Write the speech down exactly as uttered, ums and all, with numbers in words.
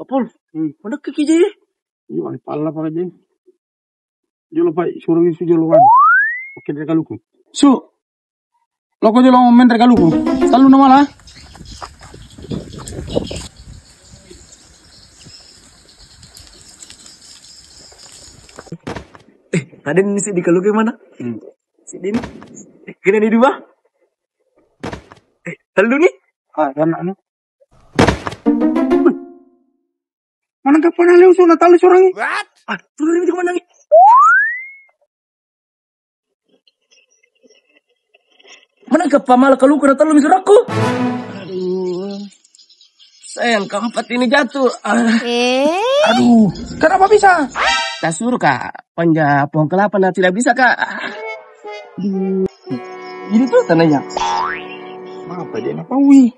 Apul, hmm. Mana kiki je? Iya, pala apa aja. Jolo, Pak, suruh isi jolo, Wan. Oke, dari kaluku. Su. Loko jolo mentre kaluku. Selalu nama lah. Eh, ada nih si di kaluku mana? Hmm. Si Dini. Eh, kena di dua. Eh, telu nih. Ah, kan anu. Mana kapan leo so natali sorangi? Ah, telu nih mana nih? Mana kapan malah kaluku natali miserakku? Aduh. Sayang, keempat ini jatuh. Ah. Eh? Aduh, kenapa bisa? Tak suruh kak panja pohon kelapa, nah, tidak bisa kak. Aduh. Ini tuh tanahnya. Apa dia, apa wi?